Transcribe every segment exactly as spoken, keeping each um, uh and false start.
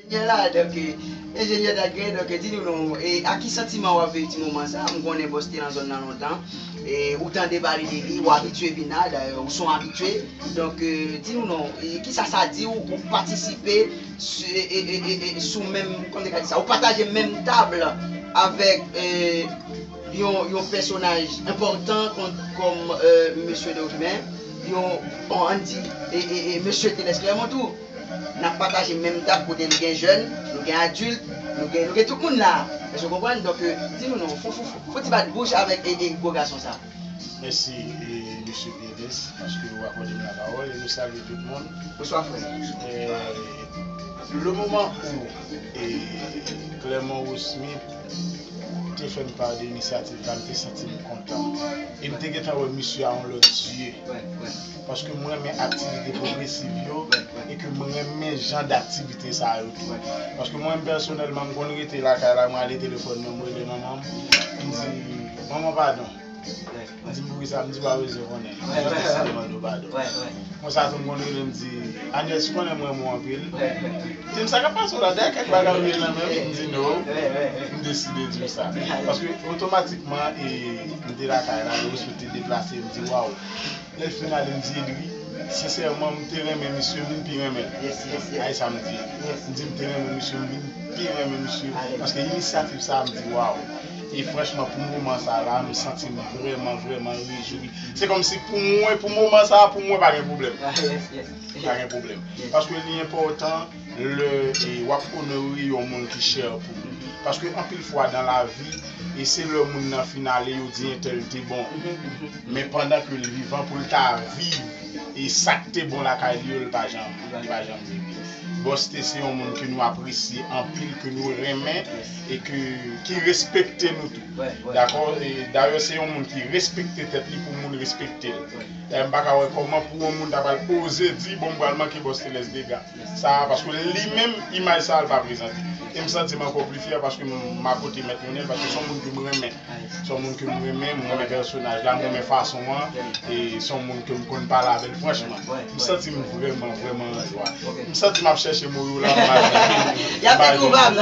Enjenyè la, donk, enjenyè Dagre, donk, di nou non, e, a ki santiman w ap viv ti moman sa? M konnen Bòs te nan zòn nan lontan, e, ou tande pale de li, ou abitye vin la, dayè, ou se yon abitye. Donk, e, di nou non, e, kisa sa di w, ou patisipe sou, e, e, e, e, e, sou menm, kòman te ka di sa, ou pataje menm tab avèk, e, yon, yon pèsonaj enpòtan kòm, kòm, e, mesye Dorimen, yon, bon, ann di, e, e, e, mesye Telès Clermont tou. N ap pataje menm tab kote nou gen jèn, nou gen adilt, nou gen, nou gen tout moun la. Èske w konprann? Donk, e, di nou non, fon, fon, fon, fon ti bat bouch avèk e, e gwo gason sa. Mèsi, e, mesye Pierres, paske w akòde m lapawòl e nou salye tout moun. Bonswa, frè. E, le moment où, e, Clermont Rosemith te fè m pa de inisyativ la, m te santi m kontan. E m te gentan wè misye a yon lòt zye. Paske mwen renmen aktivite pwogresiv yo e ke mwen renmen jan daktivite sa yo tou. Paske mwen menm pèsonèlman, m konn rete lakay la, mwen ale telefòn mwen, mwen rele manman m, m di, "Manman, padon." M di, "Poukisa?" M di, "Ou pa bezwen konnen." M jis deside mande w padon. Konsa tou, m konn rele, m di, "Agnes, ou konnen m renmen w anpil." Di m, "Sa k ap pase w la? Dèyè kèk bagay ou ye nan men m?" M di, "No." M deside di w sa. Paske otomatikman, e, m te lakay la, yo sot te deplase, m di, "Waw." Lè l fin ale, m di, "Edri, sensèman, m te renmen misye, m vin pi renmen l." A e sa m di. M di, "M te renmen misye, m vin pi renmen misye." Paske inisyativ sa a, m di, "Waw." E franchman, pou moman sa la, m santi m vrèman, vrèman rejwi. Se kòmsi pou mwen, pou moman sa a, pou mwen, pa gen pwoblèm. Pa gen pwoblèm. Paske li enpòtan lè, e, w ap onore yon moun ki chè pou ou. Paske anpil fwa dan lavi, e se lè moun nan fin ale, yo di entèl te bon. Men pandan ke l vivan, pou l ta viv, e sa k te bon lakay li yo, li pa janm, li pa janm viv li. Bòs te se yon moun ke nou apresye anpil, ke nou renmen, e ke, ki respekte nou tou. Dakò? E dayè, se yon moun ki respekte tèt li pou moun respekte l. Dayè, m pa ka wè kòman pou yon moun ta pral oze di, "Bon, m pral manke Bòs Telès dega." Sa, paske li menm, imaj sa a, l pa prezante. E m santi m ankò pli fyè paske m, m akote Mèt Lionel, paske se yon moun ke m renmen. Se yon moun ke m renmen, m renmen pèsonaj la, m renmen fason an, e se yon moun ke m konn pale avè l franchman. M santi m vrèman, vrèman an jwa. M santi m ap chèche mo yo la, m pa jwenn. Y ap retwouvab.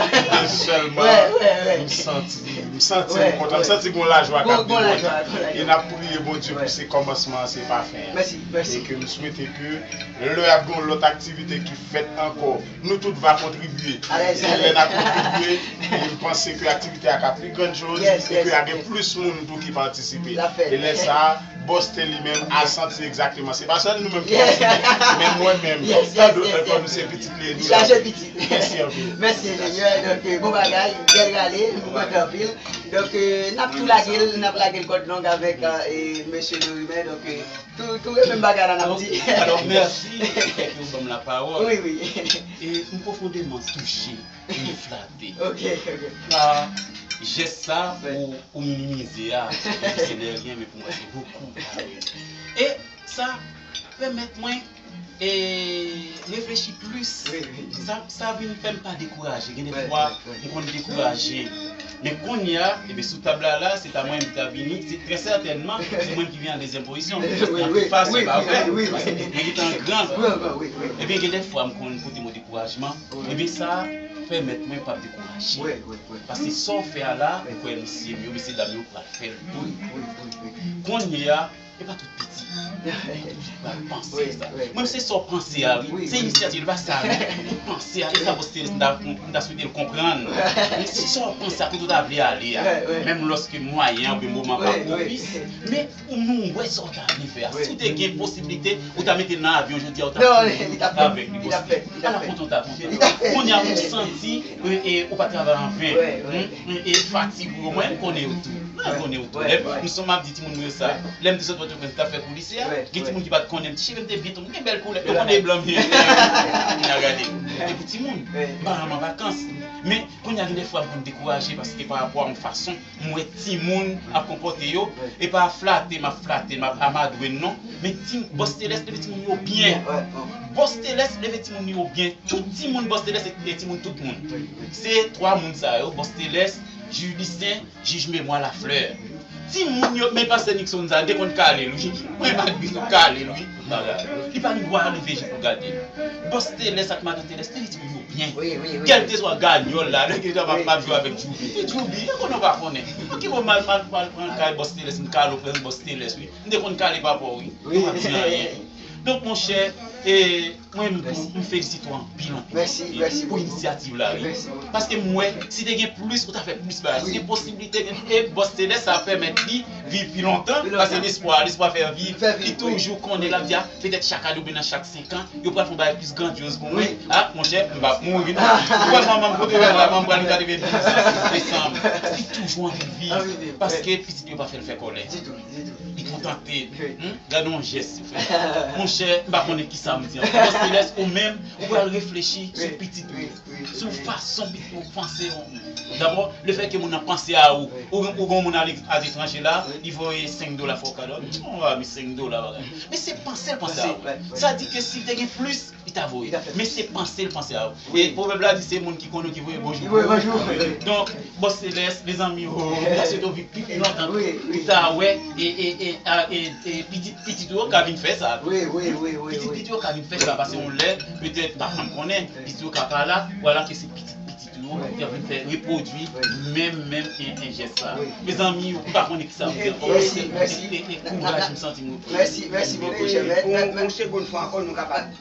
Sèlman, m santi, m santi m kontan, m santi gon lajwa k ap demonte. E n ap priye Bondye pou se kòmansman an, se pa fen an. E ke m swete ke lè ap gen lòt aktivite ki fèt ankò, nou tout va kontribye. E lè n ap kontribye, e m panse ke aktivite a ka pi grandyòz, e ke a gen plis moun tou ki patisipe. E lè sa a, Bòs T li menm a santi egzakteman. Se pa sèl nou menm ki patisipe, men mwen menm, tan dòt ankò, nou se pitit li, nou la. Mèsi anpil. Mèsi, enjenyè. Donk, bon bagay, bèl rale, nou kontan anpil. Donk, n ap tou lage l, n ap lage l kòd long avèk, e, mesye Dorimen. Donk, tou, tou menm bagay la n ap di. Alò, mèsi, e, ke w ban m lapawòl. Wi, wi. E m pwofondeman touche, e m flate. Ok, ok. Pa jès sa, ou, ou minimize a, se de ryen, men pou mwen, se bokou. E sa pèmèt mwen, e, reflechi plis. Wi, wi, wi. Sa, sa vin fè m pa dekouraje. Gen de fwa, m konn dekouraje. Men kounye a, ebyen, sou tab la, la, se ta mwen ki ta vini, se trè sètènman, se mwen ki vin an dezyèm pozisyon. Wi, wi, wi, wi, wi. N ap fè fas, se pa vre? Paske mwen gentan gran. Ebyen, gen de fwa, m konn pote mo dekourajman. Ebyen, sa pèmèt mwen pa dekouraje. Paske sa w fè a la, m kwè mesye yo, mesye dam yo pral fè l tou. Kounye a, e pa tout piti. Tout pral panse sa. Mwen, se sa w panse a, wi. Se inisyativ, e pa sa, wi. Panse a, e sa Bòs T, m ta, m ta swete l konprann. Se sa w panse a, kote w ta vle ale a. Menm lòske mwayen oubyen moman pa pwopis, men ou, nou wè sa w ta vle fè a. Si w te gen posiblite, ou ta mete l nan avyon jodi a, ou ta avèk li, Bòs T. Ala kontan w ta kontan. Kounye a, ou santi, e, e, ou pa travay anven. E, e, fatig ou yo, mwen, m konnen yo tou. Mwen, m konnen yo tou. Lè m, m sou m ap di timoun mwen yo sa. Lè m te sot Pòtoprens, m t ap fè kou lise a, gen timoun ki pa t konnen m. Ti cheve m te byen tonn, m gen bèl koulè. Yo konnen blan m ye. Kounya gade. E pou timoun, m pa janm an vakans. Men, kounya gen de fwa m konn dekouraje paske pa rapò a yon fason m wè timoun ap konpòte yo, e pa flate m ap flate, m ap amadwen non. Men ti, Bòs Telès leve timoun yo byen. Bòs Telès leve timoun yo byen. Tout timoun Bòs Telès e, e timoun tout moun. Se twa moun sa yo, Bòs Telès, Jij Lucien, Jij Memwa Lafleur. Timoun yo, men pastè Nixon sa, m te konn kale l, wi. Mwen, m ak Bisou kale l, wi. bagay. Li pa gen dwa leve je pou gade. Bòs Telès ak madan Telès te rete yo byen. Kèlkeswa ganyòl la, nèg yo ap ap jwe avèk Djoubi. Ti Djoubi, e konnen w pa konnen. An ki bon mal mal pral pran kay Bòs Telès, m kale w pran Bòs Telès, wi. M te konn kale papa w, wi. Yo pa di anyen. Donk, monchè, e, mwen menm tou, m felisite w anpil, anpil, anpil pou inisyativ la, wi. Paske m wè, si te gen plis, ou ta fè plis bagay. Si gen posiblite, gen, e Bòs Telès, sa ap pèmèt li viv pi lontan, paske lespwa, lespwa fè viv. Li toujou konnen, l ap di, a, petèt chak ane oubyen nan chak senk an, yo pral fè yon bagay plis grandyoz pou mwen. A, monchè, m p ap mouri, non. Ou wè manman m, kote w wè la, manman m pral vin katrevendiz an, desanm. Li toujou anvi viv, paske pitit yo pa fè l fè kòlè. Li kontante. Gade yon jès, frè. Monchè, m pa konnen kisa m di ankò. Bòs Telès, ou menm, ou pral reflechi sou pitit ou, sou fason pitit ou panse. Dabò, lefètke moun nan panse a ou, ou gen, ou gen yon moun aletranje la, li voye senk dola fè w kado. Ou di, "Oh, a, mi senk dola, bagay." Men se panse l panse a ou. Sa di ke si te gen plis, li ta voye. Men se panse l panse a ou. E pwovèb la di se moun ki konnen w ki voye bonjou pou ou. Donk, Bòs Telès, mezanmi, oh, m ta swete w viv pi, pi lontan. Ou ta wè, e, e, e, a, e, e pitit, pitit ou yo ka vin fè sa. Pitit, pitit ou yo ka vin fè sa, paske yon lè, petèt, papa m konnen, pitit yo ka pa la, vwala ke se pitit, pitit ou yo, ki ap vin fè repwodui menm, menm, e, e jès sa. Mezanmi, ou pa konnen kisa m di ankò. E, e, e kouraj m santi m reprann. Mèsi, mèsi bokou, chè. Yon, yon segonn fwa ankò, nou ka pale.